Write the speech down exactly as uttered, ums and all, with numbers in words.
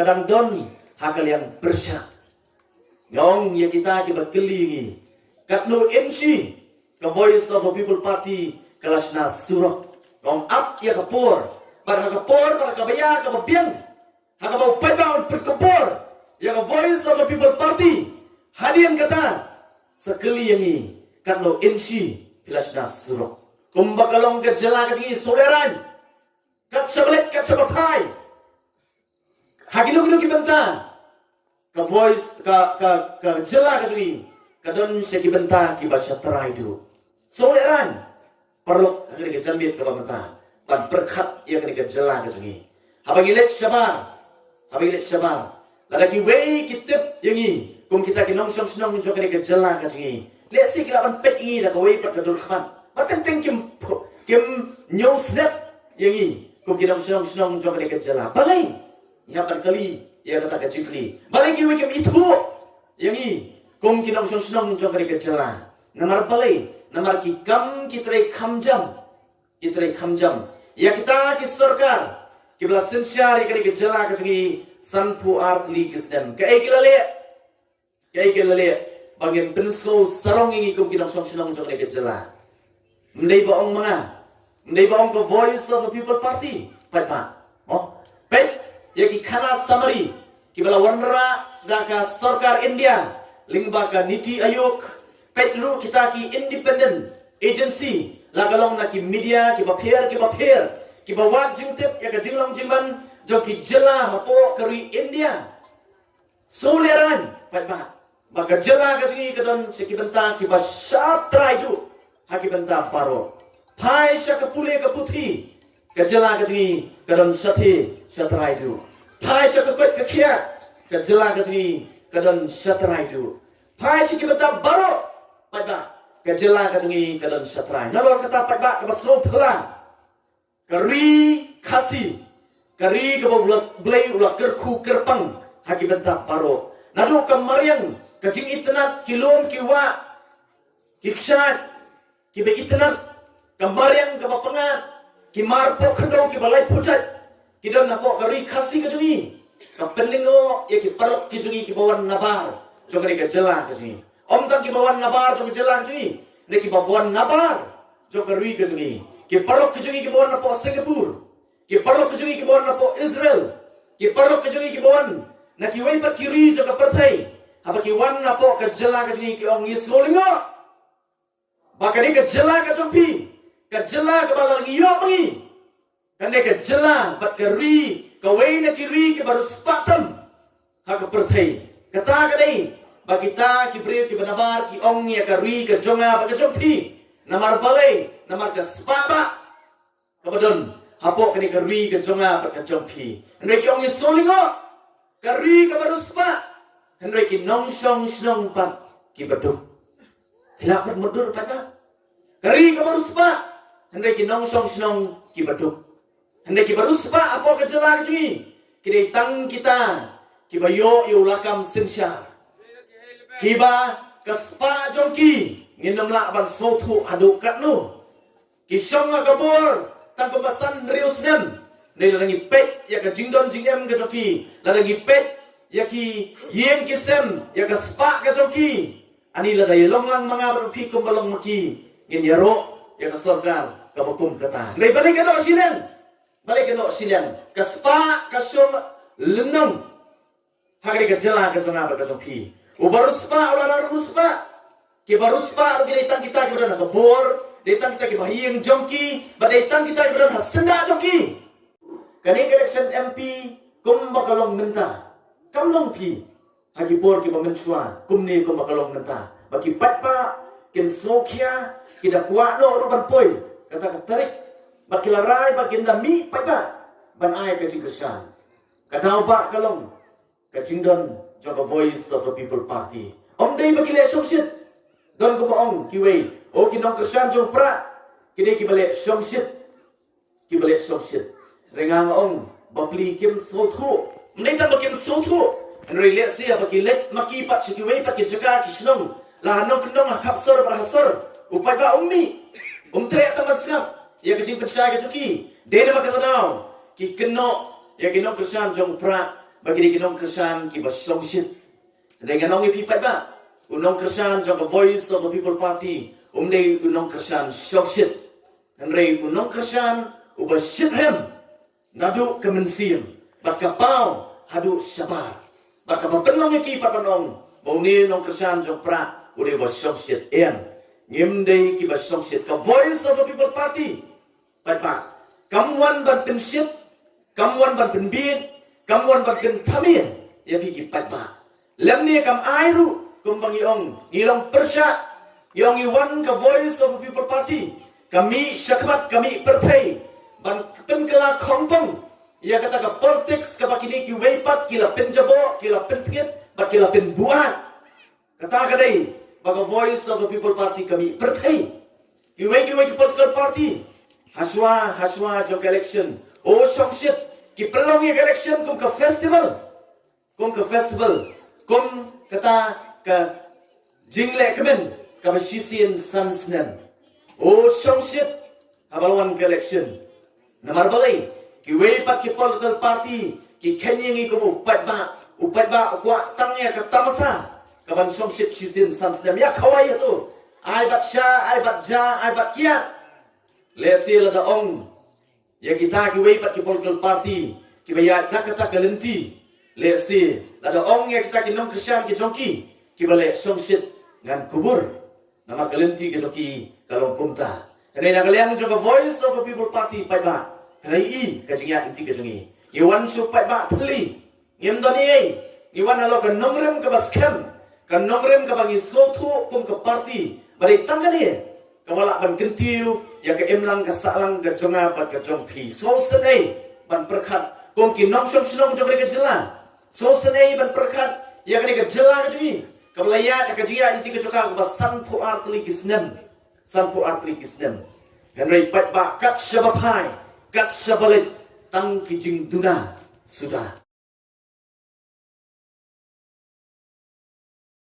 ka dang don ha ka liang pyrshah. Nga ong ïa kita kiba kylli ngi, katno inchi ka Voice of the People Party ka la shna surok? Nga ong ap ïa ka por, bad ha ka por, bad ha kaba ïa kaba biang, ha kaba u paidbah un pynkupbor ïa ka Voice of the People Party. Hadien kata, sa kylli ïa ngi, katno inchi phi la shna surok? Kumba ka long ka jylla ka jong ngi, Sohryngkhoi, kat shaba leit kat shaba phai, ha kino kino ki bynta, ka Voice, ka, ka, ka jylla ka jong ngi ka don sha ki bynta kiba shatrai duh. Sohryngkhoi, paralok, ha kane ka janmiet kaba mynta, ban pyrkhat ïa kane ka jylla ka jong ngi. Haba ngi leit shabar, haba ngi leit shabar, lada kiwei ki tip ïa ngi kum kita ki nongshong shnong jong kane ka jylla ka jong ngi, lehse ki lah ban peit ïa ngi da kawei pat ka dur khmat. Ba teng teng kim, kim ñiew snep ïa ngi kum ki nongshong shnong jong kane ka jylla. Balei? Ngi hap ban kylli ïa kata ka jingkylli. Balei kiwei kim ithuh ïa ngi kum ki nongshong shnong jong kane ka jylla? Namar balei? Namar ki kam ki trei kham jam, ki trei kham jam ïa kita ki sorkar kiba la synshar ïa kane ka jylla ka jong ngi sanphew ar tylli ki snem. Kaei ki la leh? Kaei ki la leh ba ngin pynsngew sarong ïa ngi kum ki nongshong shnong jong kane ka jylla? Ym dei ba ong ma nga, ym dei ba ong ka Voice of the People Party, paidbah. Mo, peit ïa ki khana summary kiba la wanrah da ka sorkar India lyngba ka NITI Aayog. Peit ruh kita ki independent agency, la ka long na ki media kiba pher kiba pher, kiba wad jingtip ïa ka jinglong jingman jong ki jylla hapoh ka ri India. Sohryngkhoi, paidbah, ba ka jylla ka jong ngi ka don sha ki bynta kiba shatrai duh ha ki bynta baroh. Phai sha ka pule ka puthi, ka jylla ka jong ngi ka don shathie shatrai duh. Phai sha ka koit ka khiah, ka jylla ka jong ngi ka don shatrai duh. Phai sha ki bynta baroh, paidbah, ka jylla ka jong ngi ka don shatrai. Nalor kata, paidbah, kaba sngewthuh la, ka ri Khasi, ka ri kaba U Blei u la kyrkhu kyrpang ha ki bynta baroh. Naduh ka mariang, ka jingitynnad, ki lum ki wah, ki kshaid kiba itynnad, ka mariang kaba pyngngad, ki mar pawkhyndew kiba laiphew jait, ki don hapoh ka ri Khasi ka jong ngi. Ka pynlyngngoh ïa ki paralok ki jong ngi kiba wan nabar jong kane ka jylla ka jong ngi. Ym tang kiba wan nabar jong ka jylla ka jong ngi, hynrei kiba wan nabar jong ka ri ka jong ngi. Ki paralok ki jong ngi kiba wan napoh Singapore, ki paralok ki jong ngi kiba wan napoh Israel, ki paralok ki jong ngi kiba wan na kiwei pat ki ri jong ka pyrthei, haba ki wan napoh ka jylla ka jong ngi, ki ong, ngi sngewlyngngoh ba kane ka jylla ka jong phi, ka jylla kaba la ngi ïoh ma ngi, kane ka jylla bad ka ri, kawei na ki ri kiba riewspah tam ha ka pyrthei. Kata ka dei ba kita ki briew kiba nabar ki ong ïa ka ri ka jong nga bad ka jong phi. Namar balei? Namar ka spah bah kaba don hapoh kane ka ri ka jong nga bad ka jong phi. Hynrei ki ong, ngi sngewlyngngoh, ka ri kaba riewspah, hynrei ki nongshong shnong pat kiba duk. Phi lah pat mutdur pat ba ka ri kaba riewspah, hynrei ki nongshong shnong kiba duk. Hynrei kiba riewspah hapoh ka jylla ka jong ngi, ki dei tang kita kiba ïoh ïa u lakam synshar, kiba ka spah jong ki ngin ym lah ban sngewthuh haduh katno. Ki shong ha ka bor tang kumba san hynriew snem. Hynrei lada ngi peit ïa ka jingdon jingem ka jong ki, lada ngi peit ïa ki ïing ki sem, ïa ka spah ka jong ki, ani lada ïalong lang ma nga bad phi kumba long ma ki, ngin ïaroh ïa ka sorkar kaba kum kata. Hynrei balei ka doh shiliang? Balei ka doh shiliang? Ka spah ka shong lynnong ha kane ka jylla ka jong nga bad ka jong phi. Uba riewspah u la riewspah. Kiba riewspah ruh ki dei tang kita kiba don ha ka bor, dei tang kita kiba ha ïing jong ki, bad dei tang kita kiba don ha syndah jong ki. Kane ka election M P kumba ka long mynta, kam long phi ha ki por kiba mynshuwa kumne kumba ka long mynta. Ba ki paidbah kin sngewkhia, ki da kwah noh ruh ban poi kata ka tarik, ba ki la rai ba kin da mih paidbah ban ai ka jingkyrshan. Ka daw ba ka long ka jingdon jong ka Voice of the People Party. Ym dei ba ki leh shongshit. Don kumba ong kiwei, o, ki nongkyrshan jong Prah ki dei kiba leh shongshit, kiba leh shongshit. Hynrei nga ong ba pli kim sngewthuh. Ym dei tang ba kim sngewthuh, hynrei lehse ba ki leit ma ki pat sha kiwei pat ki jaka ki shnong, la ha nongkyndong, ha khap sor bad ha sor, u paidbah um mih, um treh tang ban sngap ïa ka jingpynshai ka jong ki. Dei namar kata daw ki kynnoh ïa ki nongkyrshan jong Prah ba ki dei ki nongkyrshan kiba shongshit. Hynrei ngan ong ïa phi paidbah, u nongkyrshan jong ka Voice of the People Party um dei u nongkyrshan shongshit. Hynrei u nongkyrshan uba shitrhem naduh ka mynsiem bad ka paw haduh shabar. Bad kaba pynlong ïa ki pat ban ong ba une u nongkyrshan jong Prah u dei uba shongshit, em. Ngim dei kiba shongshit. Ka Voice of the People Party, paidbah, kam wan ban pynshit, kam wan ban pynbiej, kam wan ban pynthame ïa phi ki paidbah. Lymne kam ai ruh kumba ngi ong, ngi long pyrshah, ngi ong ngi wan ka Voice of the People Party, ka mih shakhmat, ka mih pyrthei ban pynkylla khongpong ïa kata ka politics kaba kine kiwei pat ki la pynjaboh, ki la pyntngit bad ki la pynbuaid. Kata ka dei ba ka Voice of the People Party ka mih pyrthei. Kiwei kiwei ki political party, hashwa hashwa jong ka election, o shongshit, ki pynlong ïa ka election kum ka festival. Kum ka festival, kum kata ka jingleh kmen kaba shisien san snem. O shongshit, haba la wan ka election. Namar balei? Kiwei pat ki political party ki kheiñ ïa ngi kum u paidbah, u paidbah u kwah tang ïa ka tamasa kaban shongshit shisien san snem. Ïa khawai ïa tu, ai bad sha, ai bad ja, ai bad kiad. Lehse lada ong ïa kita kiwei pat ki political party kiba ïaid da kata ka lynti, lehse lada ong ïa kita ki nongkyrshan ki jong ki kiba leh shongshit, ngan kubur. Namar ka lynti ka jong ki ka long kumta. Hynrei na ka liang jong ka Voice of the People Party, paidbah, hynrei i ka jingïaid lynti ka jong i, i wan shu paidbah thylli. Ngim don ei ei, ngi wan halor ka nongrim kaba skhem, ka nongrim kaba ngi sngewthuh kum ka party ba dei tang kane kaba lah ban kyntiew ïa ka imlang ka sahlang ka jong nga bad ka jong phi. Sngewsynei ban pyrkhat kum ki nongshong shnong jong ka jylla. Sngewsynei ban pyrkhat ïa kane ka jylla ka jong ngi kaba la ïaid ka jingïaid lynti ka jong ka kaba sanphew ar tylli ki snem. Sanphew ar tylli ki snem. Hynrei paidbah, kat shaba phai, kat shaba leit, tang ki jingduna suda.